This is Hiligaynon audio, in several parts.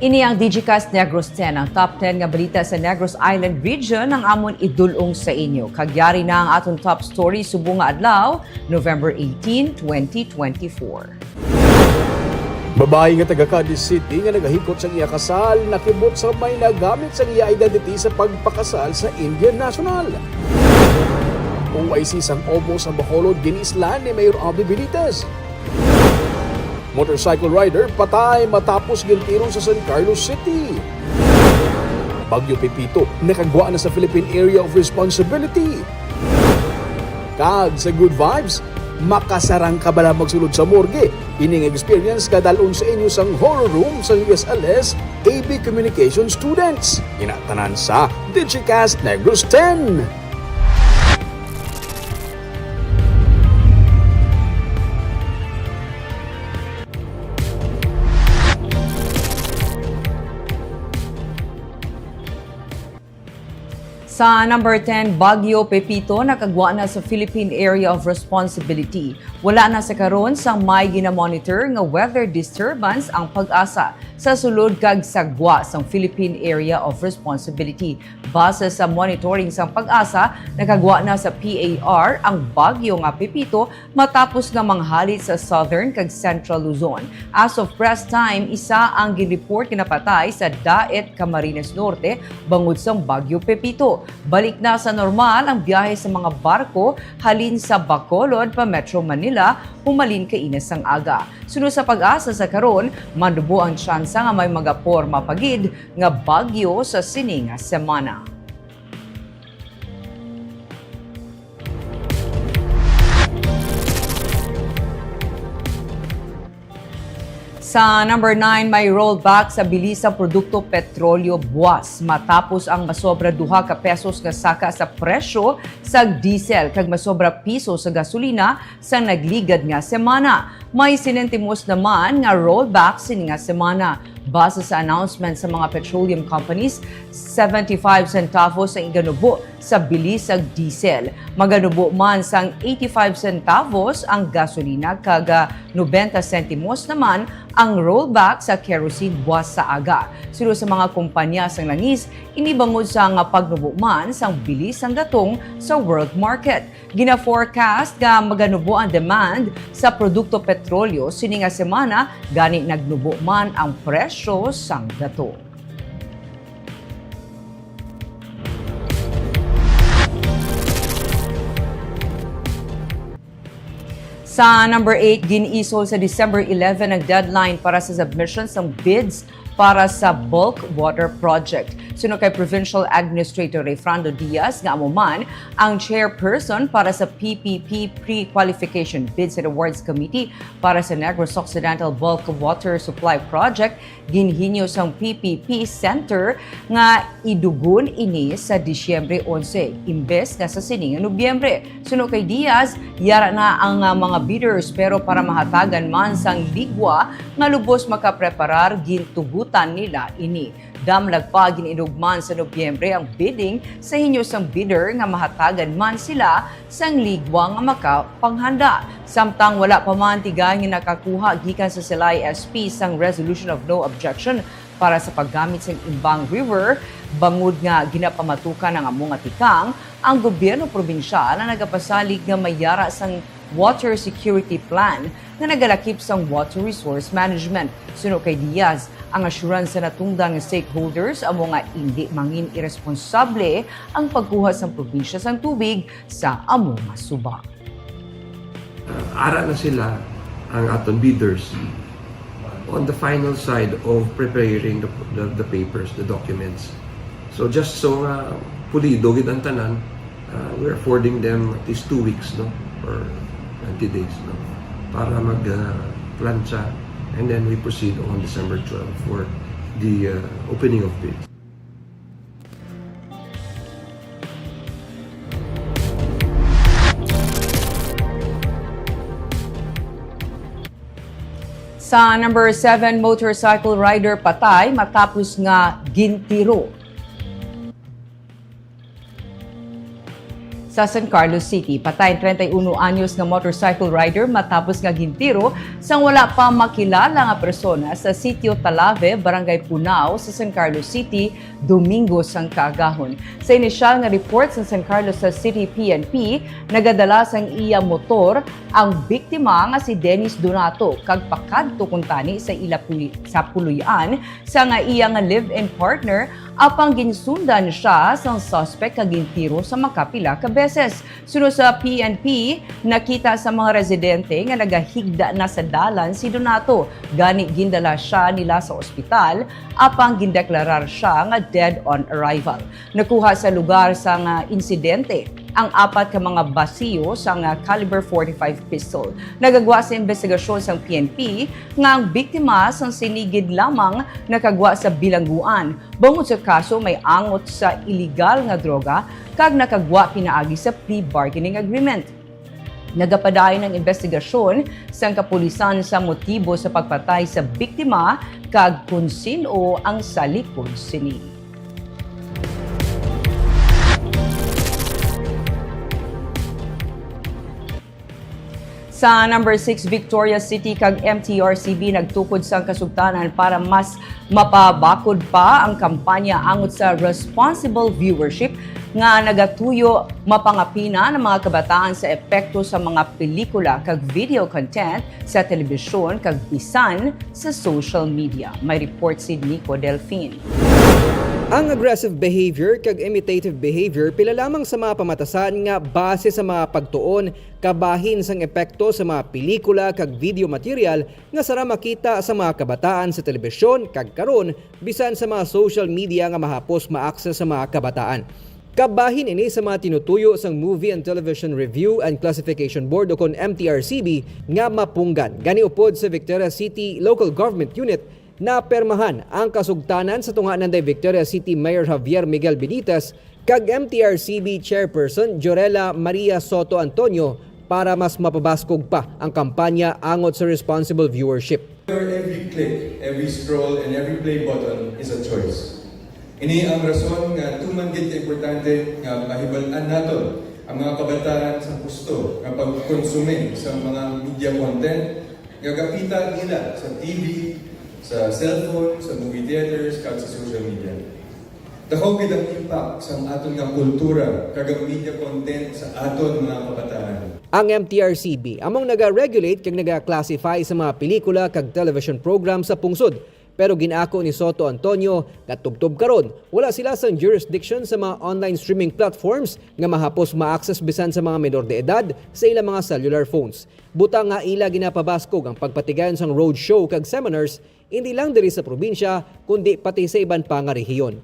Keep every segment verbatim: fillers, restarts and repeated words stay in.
Ini ang Digicast Negros ten, ang top ten nga balita sa Negros Island Region ang amon idul-ong sa inyo. Kag yari na ang aton top story subong nga adlaw, November eighteen, twenty twenty-four. Babayi nga taga Cadiz City nga nagahikot sang iya kasal nakibot sa may nagamit sang iya identity sa pagpakasal sa Indian national. O I C sang Obo sa Bacolod gin-islan ni Mayor Abby Benitez. Motorcycle rider patay matapos gintiro sa San Carlos City. Bagyo Pepito nakagwa na sa Philippine Area of Responsibility. Kag sa Good Vibes, makasarang ka bala magsulod sa morgue? Ini nga experience kadalon sa inyo sang horror room sang U S L S A B Communication students. Ina tanan sa Digicast Negros ten. Sa number ten, Bagyo Pepito nakagwa na sa Philippine Area of Responsibility. Wala na sa karon sang may ginamonitor nga weather disturbance ang PAGASA sa sulod kag sa gwa sang Philippine Area of Responsibility. Base sa monitoring sang PAGASA, nakagwa na sa P A R ang bagyo nga Pepito matapos nga manghalit sa Southern kag Central Luzon. As of press time, isa ang gin-report nga napatay sa Daet, Camarines Norte bangod sang Bagyo Pepito. Balik na sa normal ang biyahe sa mga barko halin sa Bacolod pa Metro Manila humalin kaina sang aga. Suno sa PAGASA sa karon, manubo ang tsansa nga may magaporma pa gid nga bagyo sa sini nga semana. Sa number nine, may rollback sa bili sa produkto petrolyo buwas matapos ang masobra duha ka pesos nga saka sa presyo sa diesel kag masobra piso sa gasolina sa nagligad nga semana. May sentimos naman nga rollback sini nga semana. Base sa announcement sa mga petroleum companies, seventy-five centavos ang iganubo sa bili sa diesel. Maganubo man sang eighty-five centavos ang gasolina kag, ah, nobenta sentimos naman ang rollback sa kerosene buwas sa aga. Suno sa mga kompanya sang langis, ini bangod sa nga pagnubo man sang bili sang gatong sa world market. Gina-forecast nga maganubo ang demand sa produkto petrolyo sini nga semana, gani nagnubo man ang presyo sang gatong. Sa number eight, gin-isol sa December eleven ang deadline para sa submission sang bids para sa bulk water project. Suno kay Provincial Administrator Rayfrando Diaz, nga amo man ang chairperson para sa P P P Pre-Qualification Bids and Awards Committee para sa Negros Occidental Bulk Water Supply Project, ginhinyo sang P P P Center nga idugon ini sa Disyembre onse, imbes nga sa sini nga Nobyembre. Suno kay Diaz, yara na ang, ah, mga bidders, pero para mahatagan man sang ligwa nga lubos makapreparar, gintugutan nila ini. Damlag pa, gin-inugman sa Nobyembre ang bidding sa hinyo sang bidder nga mahatagan man sila sang ligwa nga makapanghanda. Samtang wala pa man ti gani nakakuha gikan sa Silay S P sang Resolution of No Objection para sa paggamit sang Imbang River, bangod nga ginapamatukan ang amo nga tikang, ang gobyerno probinsyal ang nagapasalig nga may yara sang Water Security Plan nga nagalakip sang Water Resource Management. Suno kay Diaz, ang assurance sa natungdan nga stakeholders amo nga indi mangin iresponsable ang pagkuha sang probinsya sang tubig sa amo nga suba. Uh, ara na sila, ang aton bidders, on the final side of preparing the, the, the papers, the documents. So just so nga pulido gid ang tanan, uh, we're affording them at least two weeks, no, or twenty days, no, para mag uh, plancha, and then we proceed on December twelve for the uh, opening of bids. Sa number seven, motorcycle rider patay matapos nga gintiro. Sa San Carlos City, patay ang treinta y uno anyos nga motorcycle rider matapos nga gintiro sang wala pa makilala nga persona sa Sitio Talave, Barangay Punao, sa San Carlos City, Domingo sang kaagahon. Sa inisyal nga report sa San Carlos City P N P, nagadala sang iya motor ang biktima nga si Dennis Donato kag pakadto kuntani sa ila puli-, sa puloy-an sa nga iya nga live-in partner, apang ginsundan sia sang suspect kag gintiro sa makapila ka beses. Suno sa P N P, nakita sa mga residente nga nagahigda na sa dalan si Donato, gani gindala sia nila sa ospital, apang gindeklarar sia nga dead on arrival. Nakuha sa lugar sang insidente ang apat ka mga basiyo sang caliber forty-five pistol. Nagagwa sa investigasyon sang P N P nga ang biktima sang sini gid lamang nakagwa sa bilangguan. Bangod sa kaso, may angot sa iligal nga droga kag nakagwa pinaagi sa plea bargaining agreement. Nagapadayon ang investigasyon sang kapulisan sa motibo sa pagpatay sa biktima kag kon sin-o ang sa likod sini. Sa number six, Victoria City kag M T R C B nagtukod sang kasugtanan para mas mapabakod pa ang kampanya angot sa responsible viewership nga nagatuyo mapangapinan ang mga kabataan sa epekto sa mga pelikula kag video content sa telebisyon kag bisan sa social media. May report si Nico Delfin. Ang aggressive behavior kag imitative behavior pila lamang sa mga pamatasan nga base sa mga pagtuon kabahin sang epekto sa mga pelikula kag video material nga sara makita sa mga kabataan sa telebisyon kag karon bisan sa mga social media nga mahapos ma-access sa mga kabataan. Kabahin ini sa mga tinutuyo sang Movie and Television Review and Classification Board, o kon M T R C B, nga mapunggan. Gani, upod sa Victoria City Local Government Unit, napermahan ang kasugtanan sa tunga nanday Victoria City Mayor Javier Miguel Benitez kag M T R C B Chairperson Jorella Maria Soto Antonio para mas mapabaskog pa ang kampanya angot sa responsible viewership. Every click, every scroll, and every play button is a choice. Ini ang rason nga tuman gid ka importante nga mahibal-an naton ang mga kabataan sa gusto nga pagkonsume sa mga media content nga gakita nila sa T V, sa cellphone, sa movie theaters, kag sa social media. Daku gid ang impact sang aton nga kultura kag ang media content sa aton mga kabataan. Ang M T R C B among naga-regulate kag naga-classify sa mga pelikula kag television program sa pungsod. Pero gin-ako ni Soto Antonio nga tubtob karon, wala sila sang jurisdiction sa mga online streaming platforms nga mahapos ma-access bisan sa mga menor de edad sa ilang mga cellular phones. Butang nga ila ginapabaskog ang pagpatigayon sang roadshow kag seminars, hindi lang diri sa probinsya, kundi pati sa iban pa nga rehiyon.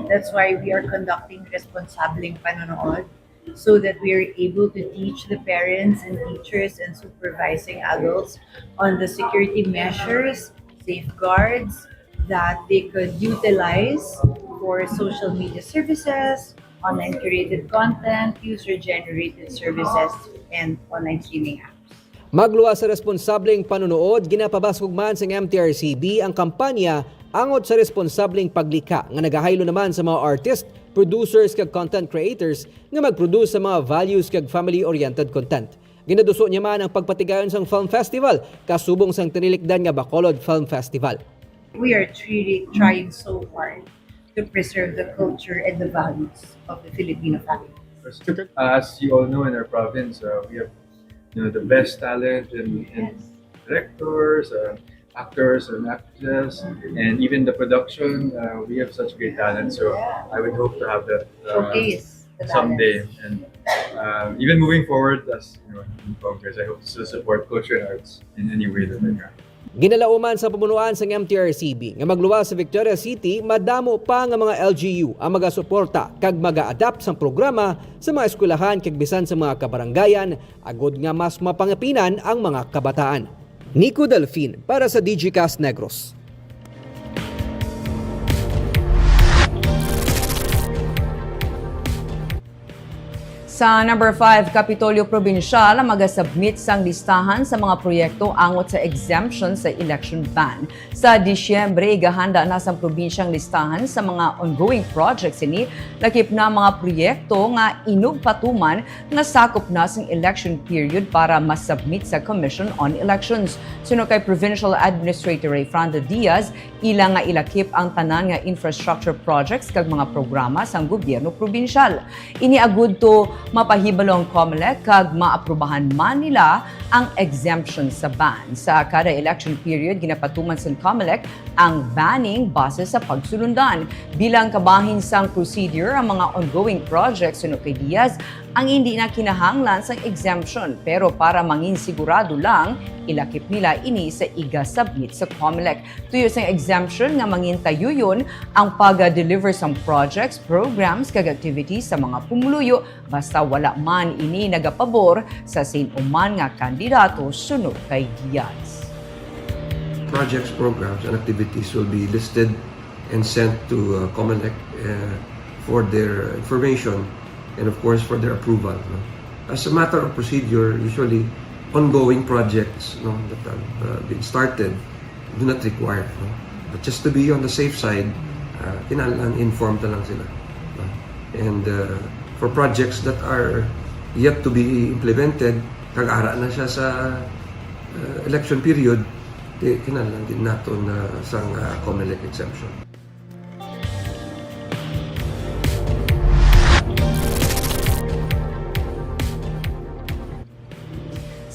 That's why we are conducting Responsableng Panonood, so that we are able to teach the parents and teachers and supervising adults on the security measures, safeguards that they could utilize for social media services, online created content, user-generated services, and online streaming apps. Magluwas sa responsableng panunood, ginapabaskog man sang M T R C B ang kampanya angot sa responsableng paglikha nga nagahaylo naman sa mga artist, producers, kag content creators nga mag-produce sa mga values kag family-oriented content. Ginaduso niya man ang pagpatigayon sang film festival kasubong sang tinilikdan nga Bacolod Film Festival. We are truly trying so hard to preserve the culture and the values of the Filipino family. Uh, as you all know, in our province, uh, we have, you know, the best talent in, in Yes. directors, uh, actors, and actresses, and even the production. Uh, we have such great talent, so I would hope to have that uh, Showcase the someday. Talents. And uh, even moving forward as, you know, in Congress, I hope to still support culture and arts in any way that I can. Ginalauman sa pamunuan sang M T R C B nga magluwas sa Victoria City, madamo pa nga mga L G U ang magasuporta kag mag-a-adapt sang programa sa mga eskwelahan kag bisan sa mga kabarangayan, agod nga mas mapangapinan ang mga kabataan. Nico Delfin para sa Digicast Negros. Sa number five, Kapitolyo Probinsyal ang magasubmit sang listahan sa mga proyekto angot sa exemption sa election ban. Sa Disyembre, igahanda na sang probinsyang listahan sa mga ongoing projects ini, lakip na mga proyekto nga inugpatuman nga sakop na sang election period para masubmit sa Commission on Elections. Suno kay Provincial Administrator Rayfrando Diaz, ila nga ilakip ang tanan nga infrastructure projects kag mga programa sang gobyerno probinsyal. Ini agud to mapahibalo ang COMELEC kag maaprubahan man nila ang exemption sa ban. Sa kada election period, ginapatuman sang COMELEC ang banning base sa pagsulundan. Bilang kabahin sang procedure ang mga ongoing projects, suno kay Diaz, ang indi na kinahanglan sang exemption, pero para mangin sigurado lang, ilakip nila ini sa iga-submit sa COMELEC. Tuyo sang exemption nga mangin tayuyon ang pag-deliver sang projects, programs, kag activities sa mga pumuluyo, basta wala man ini nagapabor sa sin-o man nga kandidato, suno kay Diaz. Projects, programs, and activities will be listed and sent to uh, COMELEC uh, for their information and, of course, for their approval. No? As a matter of procedure, usually ongoing projects, no, that have uh, been started do not require. No? But just to be on the safe side, uh, kinahanglan informed na lang sila. No? And uh, for projects that are yet to be implemented, kag ara na siya sa uh, election period, di kinahanglan gid naton uh, sang uh, COMELEC exemption.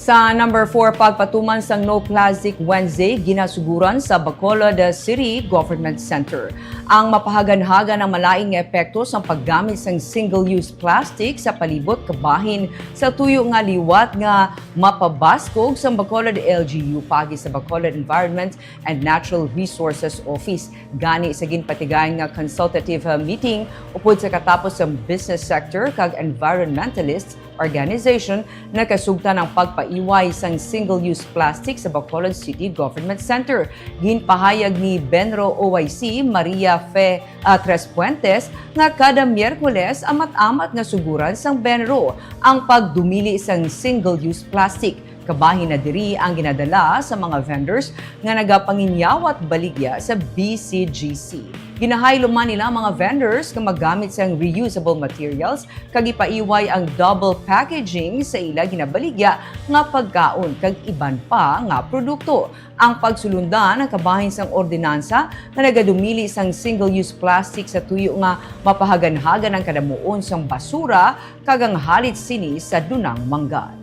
Sa number four, pagpatuman sang No Plastic Wednesday ginasuguran sa Bacolod City Government Center. Ang mapahaganhagan ang malain nga epekto sang paggamit sang single-use plastic sa palibot kabahin sa tuyo nga liwat nga mapabaskog sang Bacolod L G U paagi sa Bacolod Environment and Natural Resources Office. Gani, sa ginpatigayon nga consultative uh, meeting upod sa katapos sa business sector kag environmentalist organization, nakasugtan ang pagpaiway sang single-use plastic sa Bacolod City Government Center. Ginpahayag ni BENRO O I C Maria Fe uh, Tres Puentes nga kada Miyerkules amat-amat nga suguran sang BENRO ang pagdumili sang single-use plastic. Kabahin na diri ang ginadala sa mga vendors nga nagapanginyawat baligya sa B C G C. Ginahaylo man nila ang mga vendors nga maggamit sang reusable materials kag ipaiway ang double packaging sa ila ginabaligya nga pagkaon kag iban pa nga produkto. Ang pagsulundan ang kabahin sang ordinansa nga nagadumili sang single-use plastic sa tuyo nga mapahaganhagan ang kadamuon sang basura kag ang halit sini sa dunang manggad.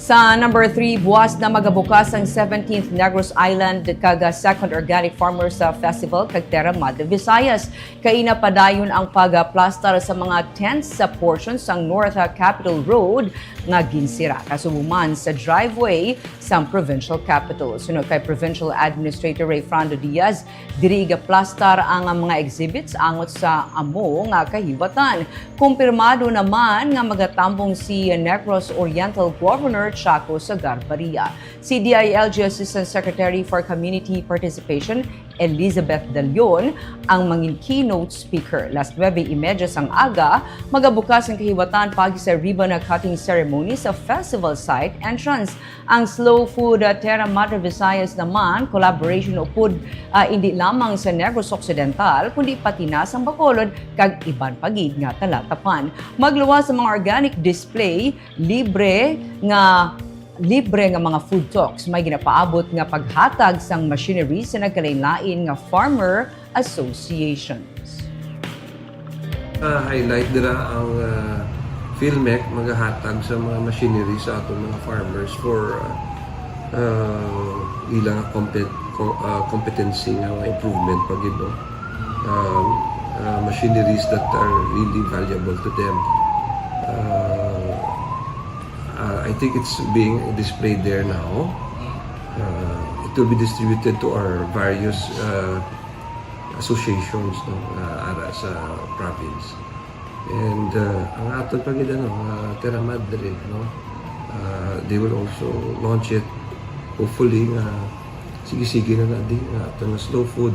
Sa number three, buwas na magabukas ang seventeenth Negros Island kag Second Organic Farmers uh, Festival kag Terra Madre Visayas. Kaina padayon ang pagplastar sa mga tents sa portion sang North uh, Capitol Road nga ginsira, kasubo man sa driveway sang Provincial Capitol. Suno kay Provincial Administrator Rayfrando Diaz, diri igaplastar ang mga exhibits angot sa amo nga kahiwatan. Kumpirmado naman nga magatambong si Negros Oriental Governor Chaco Sagarbaria. Si D I L G Assistant Secretary for Community Participation, Elizabeth De Leon, ang mangin keynote speaker. Las nuebe y media sang aga, magabukas ang kahiwatan paagi sa ribbon cutting ceremony sa festival site entrance. Ang Slow Food uh, Terra Madre Visayas naman, collaboration upod uh, indi lamang sa Negros Occidental, kundi pati na sang Bacolod kag iban pa gid nga talatapan. Magluwas sa mga organic display, libre nga libre nga mga food talks may ginapaabot nga paghatag sang machinery sa nagkalainlain nga farmer associations. Uh, highlight dira ang uh, PhilMech magahatag sa mga machinery sa aton mga farmers for uh, uh, ilang compet uh, competency nga mga improvement pa gid, no? Um, uh, machineries that are really valuable to them. Uh, uh, I think it's being displayed there now. Uh, it will be distributed to our various uh, associations, no, uh, ara sa province. And uh, ang aton pa gid, ano, uh, Terra Madre, no, uh, they will also launch it, hopefully, nga Sige-sige na na, di, ah, ato nga slow food.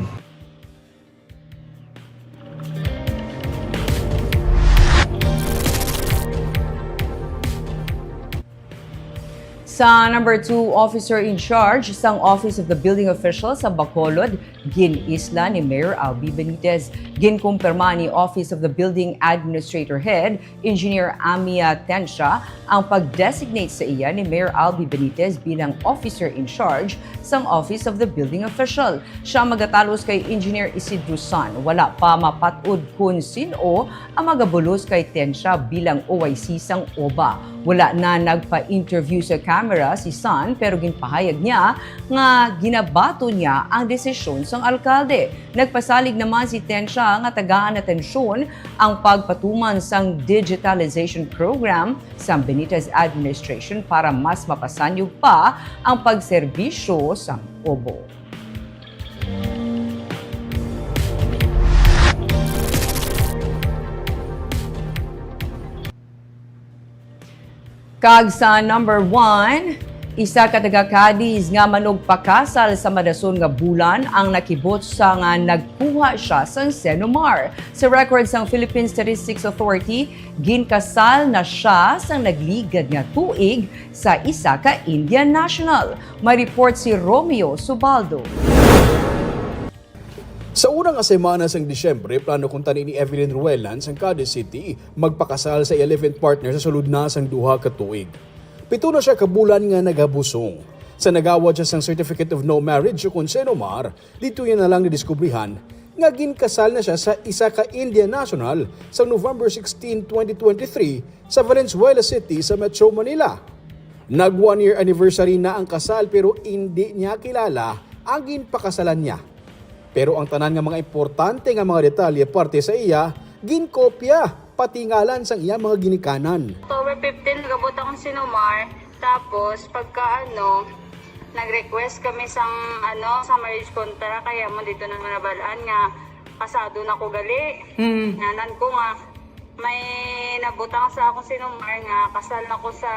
Sa number two, officer in charge sang Office of the Building Official sa Bacolod, gin-isla ni Mayor Albee Benitez. Ginkumpirma ni Office of the Building Administrator Head, Engineer Amia Tencia, ang pag-designate sa iya ni Mayor Albee Benitez bilang officer in charge sang Office of the Building Official. Sa magatalos kay Engineer Isidro San, wala pa mapat-od kon sin-o ang magabulos kay Tencia bilang O I C sang OBA. Wala na nagpa-interview sa camera si San, pero ginpahayag niya nga ginabaton niya ang desisyon sang alkalde. Nagpasalig naman si Tencia nga tagaan atensyon ang pagpatuman sang digitalization program sang Benitez administration para mas mapasanyog pa ang pagserbisyo sang OBO. Kag sa number one, isa ka taga Cadiz nga manugpakasal sa madason nga bulan ang nakibot sa nga nagkuha siya sang Senomar. Sa record sang Philippine Statistics Authority, ginkasal na siya sang nagligad nga tuig sa isa ka Indian national. May report si Romeo Subaldo. Sa una nga semana sang Disyembre, plano kuntani ni Evelyn Ruelan sang Cadiz City magpakasal sa iya live-in partner sa sulod na sang duha ka tuig. Pito na siya ka bulan nga nagabusong. Sa nagawad siya sang Certificate of No Marriage ukon Senomar, didto niya na lang nadiskubrihan nga ginkasal na siya sa isa ka Indian national sa November sixteen, twenty twenty-three sa Valenzuela City sa Metro Manila. Nag one year anniversary na ang kasal, pero indi niya kilala ang ginpakasalan niya. Pero ang tanan nga mga importante nga mga detalye parte sa iya, ginkopya, pati ngalan sang iya mga ginikanan. October fifteen, nagabot akong Senomar. Tapos, pagka ano, nag-request kami sang, ano, sa marriage contract, kaya mo dito na nabal-an nga kasado na ko gali. Mm. Nanan ko nga, may nabutang sa akong Senomar nga kasal na ko sa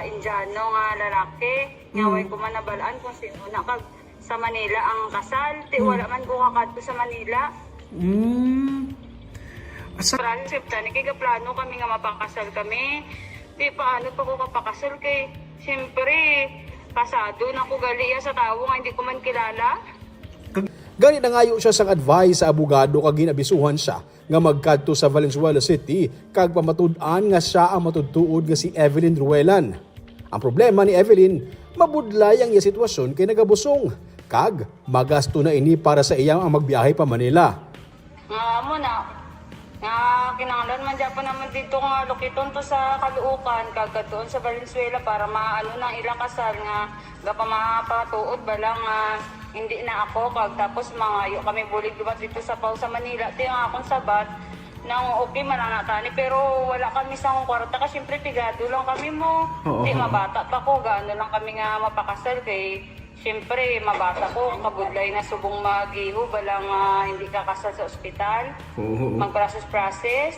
Indiano nga lalaki. Nga Mm. way ko man nabal-an kung sino na. Kag sa Manila ang kasal. Ti Hmm. wala man ko kakadto sa Manila. Hmm. Asa? Para sa September, kay gaplano kami nga mapakasal kami. Ti paano pa ko kapakasal kay siyempre kasado na ko gali ya sa tawo nga hindi ko man kilala. Gani nangayo siya sang advice sa abogado kag ginabisuhan siya nga magkadto sa Valenzuela City kag pamatud-an nga sia ang matuod-tuod nga si Evelyn Ruelan. Ang problema ni Evelyn, mabudlay ang iya sitwasyon kay nagabusong kag magasto na ini para sa iya ang magbiyahe pa Manila. Nga amo na, nga kinahanglan man gyapon naman dito nga lukiton to sa Caloocan kag kadtuon sa Valenzuela para maano na ang ila kasal nga gapamapatuod ba lang nga hindi na ako kag tapos mangayo kami bulig liwat dito sa Pau sa Manila. Ti ang akong sabat, nang okay man ana tani, pero wala kami sang kwarta kay siyempre pigado lang kami mo. Oo, Ti oo. mabata pa ko, gaano lang kami nga mapakasal kay siyempre mabata ko, kabudlay na subong magiho ba lang nga hindi ka kasal sa ospital. Oo, oo. Mag-process-process.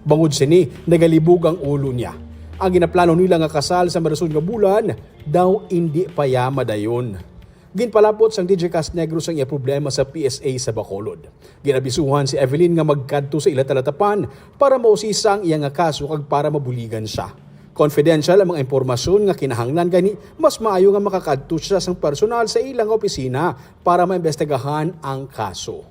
Bangod sini, nagalibog ang ulo niya. Ang ginaplano nila nga kasal sa marason nga bulan daw indi pa ya madayon. Ginpalapot sang D J Cast Negros ang iya problema sa P S A sa Bacolod. Ginabisuhan si Evelyn nga magkadto sa ila talatapan para mausisa ang iya nga kaso kag para mabuligan siya. Confidential ang mga impormasyon nga kinahanglan, gani mas maayo nga makakadto siya sang personal sa ila nga opisina para maimbestigahan ang kaso.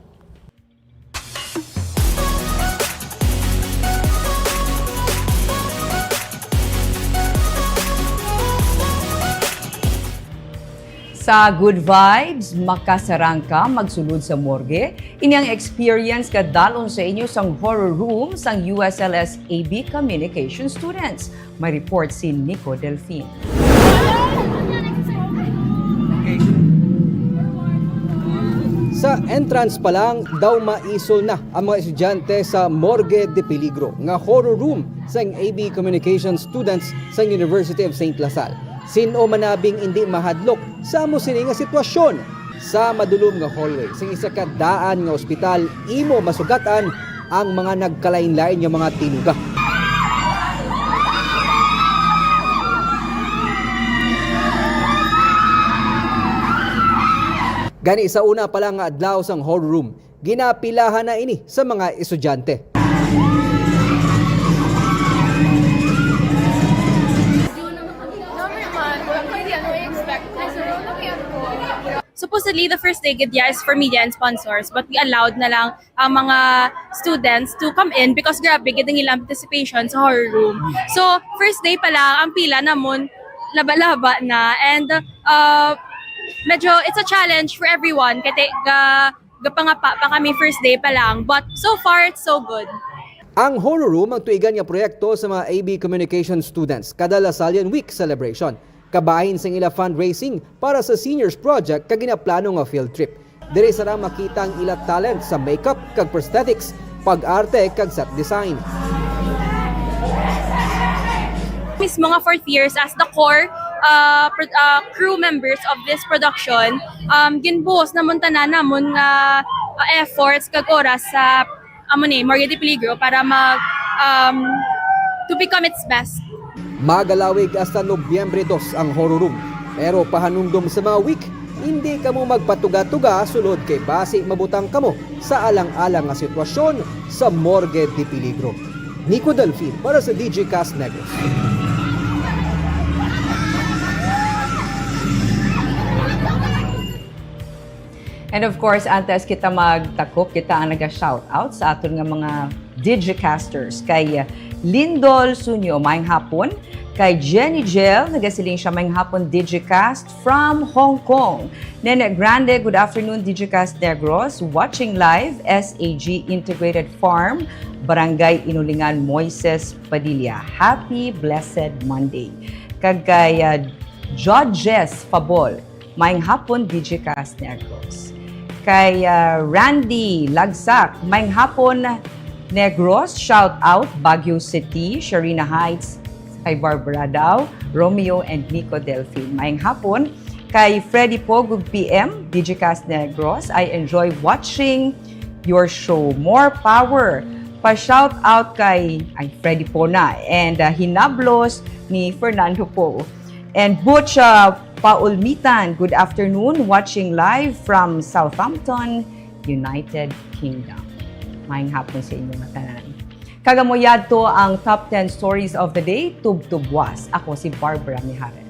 Sa Good Vibes, makasarang ka magsulod sa morgue. Ini ang experience nga dalon sa inyo sang horror room sang U S L S A B Communication students. May report si Nico Delfin. Sa entrance pa lang, daw maisol na ang mga estudyante sa Morgue de Peligro nga horror room sang A B Communication students sa University of Saint La Salle. Sin-o man nabing indi mahadlok sa amo sini nga sitwasyon? Sa madulom nga hallway sang isa ka daan nga ospital, imo masugatan ang mga nagkalainlain nga mga tinuga. Gani sa una pa lang nga adlaw sang horror room, ginapilahan na ini sa mga estudyante. Supposedly, the first day gid, yeah, is for media and sponsors, but we allowed na lang ang mga students to come in because grabe gid ang ilang participation sa horror room. So, first day pa lang, ang pila namon laba-laba na, and uh, medyo it's a challenge for everyone kay te- ga gapangapa pa kami first day pa lang, but so far it's so good. Ang Horror Room ang tuigan nga proyekto sa mga A B Communication students kada La Sallian Week celebration. Kabahin sang ila fundraising para sa Seniors Project kag ginaplano nga field trip. Diri sila makita ang ila talent sa makeup kag prosthetics, pag-arte kag set design. Mismo nga fourth years as the core uh, pro- uh, crew members of this production, um, ginbuhos namon tanan namon nga uh, efforts kag oras sa amo ni Morgue de Peligro para mag um, to become its best. Magalawig hasta Nobyembre dos ang Horror Room, pero pahanumdom sa mga week, hindi kamo magpatuga-tuga sulod kay basi mabutang kamo sa alang-alang nga sitwasyon sa Morgue de Peligro. Nico Delfin para sa D J Cast Negros. And of course, antes kita magtakop, kita ang naga-shoutout sa aton nga mga digicasters. Kay Lindol Sunyo, maayong hapon. Kay Jenny Jel, nagasiling siya, maayong hapon, digicast from Hong Kong. Nene Grande, good afternoon, digicast Negros. Watching live, S A G Integrated Farm, Barangay Inulingan, Moises Padilla. Happy blessed Monday. Kag kay uh, Judges Fabol, maayong hapon, digicast Negros. Kay uh, Randy Lagsak, maayong hapon, Negros. Shout out, Baguio City, Sharina Heights, kay Barbara daw, Romeo and Nico Delfin. Maayong hapon. Kay Freddy Pogug P M, digicast Negros, I enjoy watching your show. More power. Pa-shout out kay ay Freddy po na and uh, Hinablos ni Fernando po. And Butch uh, Paulmitan, good afternoon, watching live from Southampton, United Kingdom. Maayong hapon sa inyo nga tanan. Kag amo yadto ang top ten stories of the day, tubtubwas. Ako si Barbara Mijares.